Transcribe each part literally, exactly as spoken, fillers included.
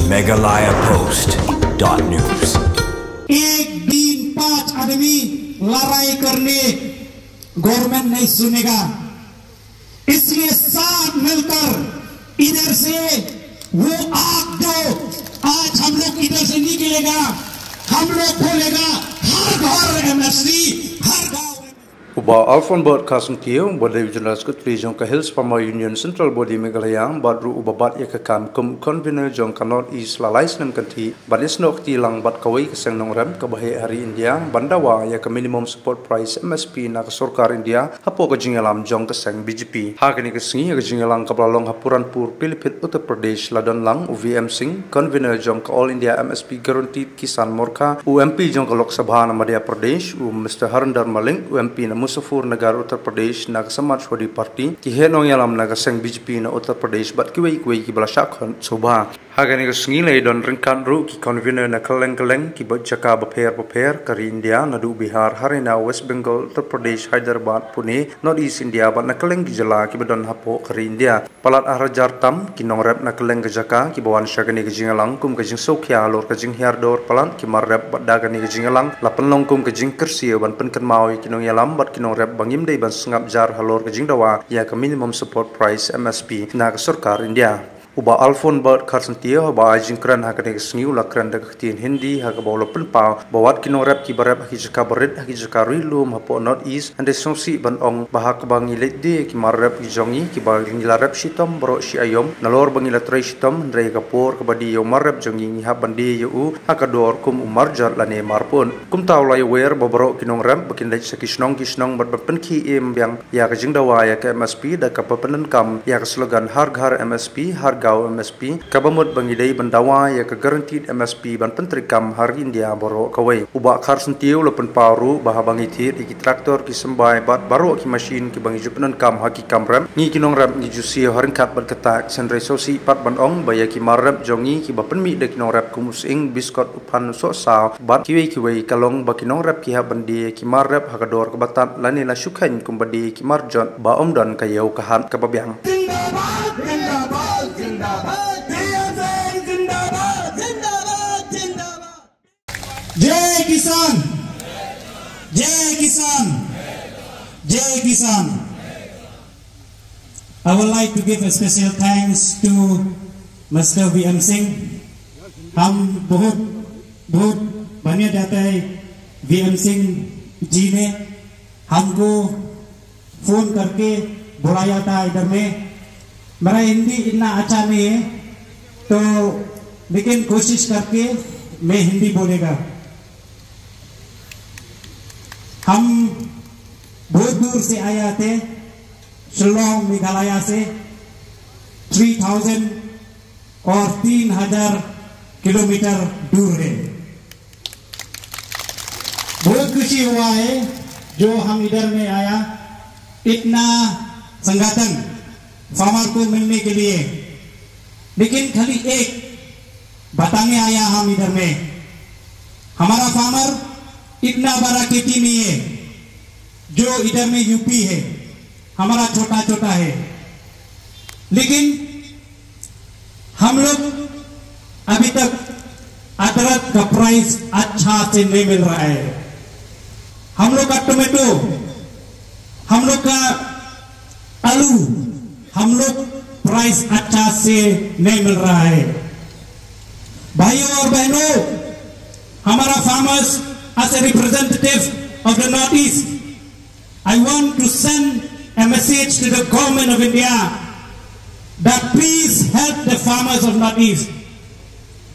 Meghalaya Post dot news. एक दिन पांच आदमी लड़ाई करने गवर्नमेंट नहीं सुनेगा। इसलिए साथ मिलकर इधर से वो आग जो आज हम लोग इधर से निकलेगा, हम लोग खोलेगा हर घर एमएसपी, हर गांव। U Bah Alfonbert Kharsyntiew, uba dei u General Secretary jong ka Hills Farmer Union Central Body Meghalaya, bad ruh uba bat ïa ka kam kum u convener jong ka North East la lai snem kynthih, ban ïasnoh kti lang bad kawei ka seng nongrep kaba heh ha ri India, ban dawa ïa ka minimum support price, M S P, na ka sorkar India, hapoh ka jingïalam jong ka seng B J P. Ha kane ka sngi, ha ka jingïalang kaba la long ha Puranpur, Pilipit, Uttar Pradesh, la don lang u V M Singh, convener jong ka All India M S P Guaranteed Kisan Morcha, u M P jong ka Lok Sabha na Madhya Pradesh, u Mister Harinder Malik, u M P na Muzaffarnagar, Uttar Pradesh, na ka Samajwadi Party, ki heh nongïalam na ka seng B J P na Uttar Pradesh, bad kiwei kiwei kiba la shah khot sngewbha. Ha kane ka sngi la ïadon ryngkat ruh ki convener na kylleng kylleng ki ba jaka bapher bapher ka ri India, naduh Bihar, Haryana, West Bengal, Uttar Pradesh, Hyderabad, Pune, North East India, bad na kylleng ki jylla kiba don hapoh ka ri India. Palat ar hajar tam ki nongrep na kylleng ka jaka kiba wan sha kane ka jingïalang kum ka jingsngewkhia halor ka jinghiar dor palat ki mar rep, bad da kane ka jingïalang la pynlong kum ka jingkyrsiew ban pynkynmaw ïa ki nongïalam bad ki nongrep ba ngim dei ban sngap jar halor ka jingdawa ïa ka minimum support price, M S P, na ka sorkar India. U Bah Alfonbert Kharsyntiew, haba ai jingkren ha kane ka sngi, u la kren da ka ktien Hindi, ha kaba u la pynpaw ba wat ki nongrep kiba rep ha ki jaka barit, ha ki jaka ri lum hapoh North East, hynrei sngewsih ban ong ba ha kaba ngi leit die ki mar rep ki jong ngi, kiba ngi la rep shitom baroh shi aïom, nalor ba ngi la trei shitom, hynrei ha ka por kaba die ïa u mar rep jong ngi, ngi hap ban die ïa u ha ka dor kum u marjot lane marpud. Kumta u la ïawer ba baroh ki nongrep ba kin leit sha ki shnong ki shnong bad ban pynkhie im biang ïa ka jingdawa ïa ka M S P da kaba pyndonkam ïa ka slogan Har Ghar M S P, Har Gaon M S P, kaba mut ba ngi dei ban dawa ïa ka guaranteed M S P ban pyntreikam ha ri India baroh kawei. U Bah Kharsyntiew u la pynpaw ruh ba haba ngi thied ïa ki tractor, ki symbai bad baroh ki machine kiba ngi ju pyndonkam ha ki kam rep, ngi ki nongrep ngi ju siew ha ryngkat bad ka tax, hynrei sngewsih pat ban ong ba ïa ki mar rep jong ngi kiba pynmih da ki nongrep kum u sying, biskot, u phan, u sohsaw bad kiwei kiwei, ka long ba ki nongrep ki hap ban die ki mar rep ha ka dor kaba tad lane la shu kheiñ kumba die ki marjot ba ym don ka ïew ka hat kaba biang. Zindabad, zindabad, zindabad, T N C zindabad, zindabad, zindabad. Jai Kisan, Jai Kisan, Jai Kisan. I would like to give a special thanks to Mister V M Singh. हम बहुत बहुत धन्यवाद देते हैं V M Singh जी ने हमको फोन करके बुलाया था इधर में। मेरा हिंदी इतना अच्छा नहीं है, तो लेकिन कोशिश करके मैं हिंदी बोलेगा। हम बहुत दूर से आया थे, शिलोंग, मेघालय से, थ्री थाउजेंड और तीन हजार किलोमीटर दूर है। बहुत खुशी हुआ है जो हम इधर में आया, इतना संगठन फार्मर को मिलने के लिए। लेकिन खाली एक बताने आया हम इधर में, हमारा फार्मर इतना बड़ा खेती नहीं है जो इधर में यूपी है, हमारा छोटा छोटा है। लेकिन हम लोग अभी तक अदरक का प्राइस अच्छा से नहीं मिल रहा है। हम लोग का टोमेटो, हम लोग का आलू, हम लोग प्राइस अच्छा से नहीं मिल रहा है। भाइयों और बहनों, हमारा farmers, as a representative of the North East, I want to send a message to the government of India that please help the farmers of North East.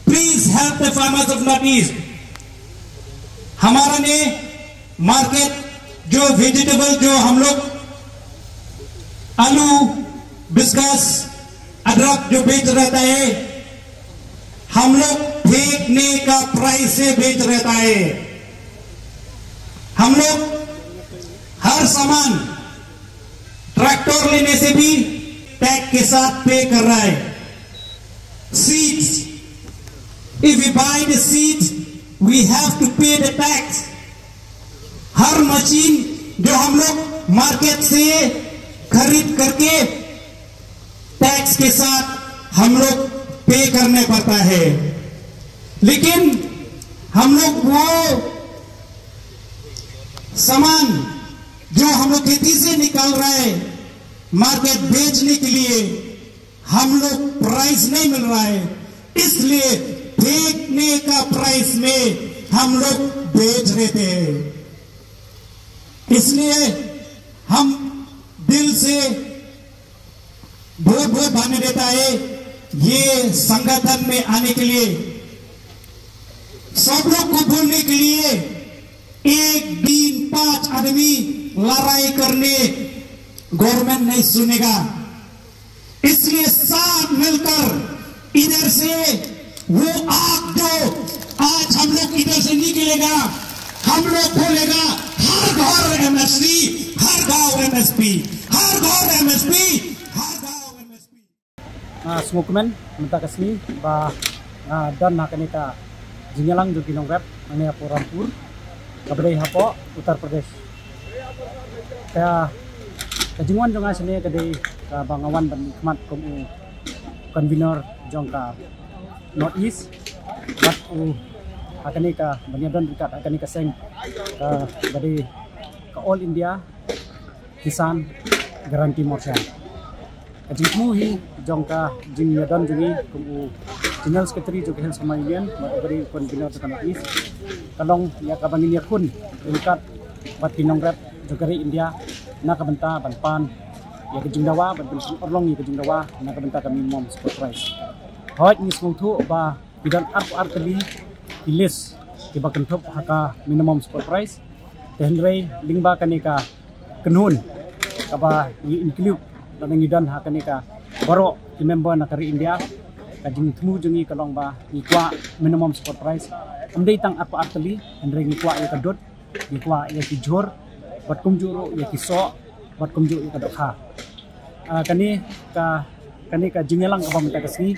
Please help the farmers of North East. हमारा ने मार्केट जो वेजिटेबल जो हम लोग आलू, बिस्कस, अदरक जो बेच रहता है, हम लोग फेंकने का प्राइस से बेच रहता है। हम लोग हर सामान ट्रैक्टर लेने से भी टैक्स के साथ पे कर रहा है। Seeds, if we buy the seeds, we have to pay the tax. हर मशीन जो हम लोग मार्केट से खरीद करके टैक्स के साथ हम लोग पे करने पड़ता है, लेकिन हम लोग वो सामान जो हम लोग खेती से निकाल रहा है, मार्केट बेचने के लिए हम लोग प्राइस नहीं मिल रहा है, इसलिए फेंकने का प्राइस में हम लोग बेच देते हैं। इसलिए हम दिल से बहुत बहुत धन्य देता है ये संगठन में आने के लिए। सब लोग को बोलने के लिए, एक दिन पांच आदमी लड़ाई करने गवर्नमेंट नहीं सुनेगा, इसलिए साथ मिलकर इधर से वो आग जो आज हम लोग इधर से निकलेगा, हम लोग बोलेगा, हर घर एमएसपी, हर गांव एमएसपी, हर घर एमएसपी, हर गांव एमएसपी। Ah, sngewkmen mynta ka sngi ba nga don ha kane ka jingïalang jong ki nongrep hangne hapoh Rampur, kaba dei hapoh Uttar Pradesh. Ka, ka jingwan jong nga shane ka dei kaba nga wan ban ïakhmat kum u convener jong ka North East, bad u ha kane ka ban ïadon ryngkat ha kane ka seng kaba dei ka All India Kisan Guarantee Morcha. Ka jingthmu hi jong ka jingïadon jong ngi kum u General Secretary jong ka Hill Samla Union bad uba dei u convener jong ka North East, ka long ïa kaba ngin ïakhun ryngkat bad ki nongrep jong ka ri India na ka bynta ban pan ïa ka jingdawa bad ban pynurlong ïa ka jingdawa na ka bynta ka minimum support price. Hooid, ngi sngewthuh ba ki don arphew ar tylli ki list kiba kynthup ha ka minimum support price. Te hynrei lyngba kane ka kynhun kaba ngi include lane ngi don ha kane ka baroh ki member na ka ri India, ka jingthmu jong ngi ka long ba ngi kwah minimum support price ym dei tang arphew ar tylli, hynrei ngi kwah ïa ka dud, ngi kwah ïa ki jhur, bad kumjuh ruh ïa ki soh, bad kumjuh ïa ka dohkha. Ah, kane ka, kane ka jingïalang kaba mynta ka sngi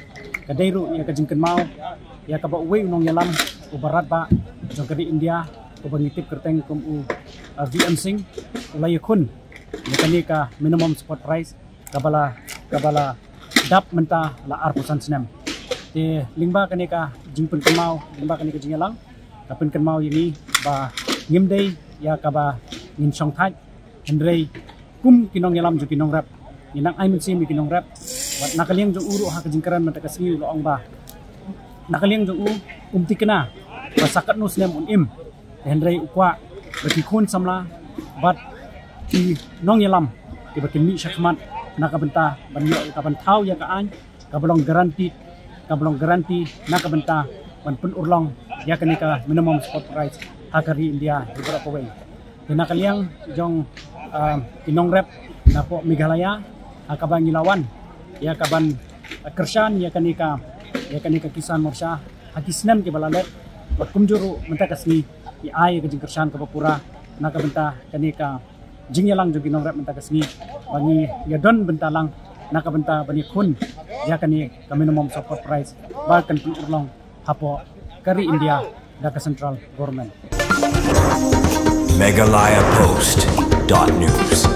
ka dei ruh ïa ka jingkynmaw ïa kaba uwei u nongïalam uba radbah jong ka ri India uba ngi tip kyrteng kum u, ah, V M Singh, u la ïakhun ïa kane ka minimum support price kaba la, kaba la dap mynta la arphew san snem. Te lyngba kane ka jingpynkynmaw, lyngba kane ka jingïalang, ka pynkynmaw ïa ngi ba ngim dei ïa kaba ngin shongthait, hynrei kum ki nongïalam jong ki nongrep, ngi nang ai mynsiem ïa ki nongrep. Bad na ka liang jong u ruh ha ka jingkren mynta ka sngi u la ong ba na ka liang jong u um thikna ba sa katno snem un im, hynrei u kwah ba ki khun samla bad ki nongïalam kiba kin mih shakhmat na ka bynta ban ïoh ïa ka ban thaw ïa ka aiñ kaba long guarantee, kaba long guarantee na ka bynta ban pynurlong ïa kane ka minimum support price ha ka ri India hi baroh kawei. Te na ka liang jong, ah, ki nongrep napoh Meghalaya ha kaba ngi la wan ïa ka ban, ah, kyrshan ïa kane ka, ïa kane ka Kisan Morcha ha ki snem kiba la leit, bad kumjuh ruh mynta ka sngi ngi ai ïa ka jingkyrshan kaba pura na ka bynta kane ka jingïalang jong ki nongrep mynta ka sngi ba ngi ïadon bynta lang na ka bynta ban ïakhun ïa kane ka minimum support price ba kan pynurlong hapoh ka ri India da ka central government. Meghalaya Post dot news.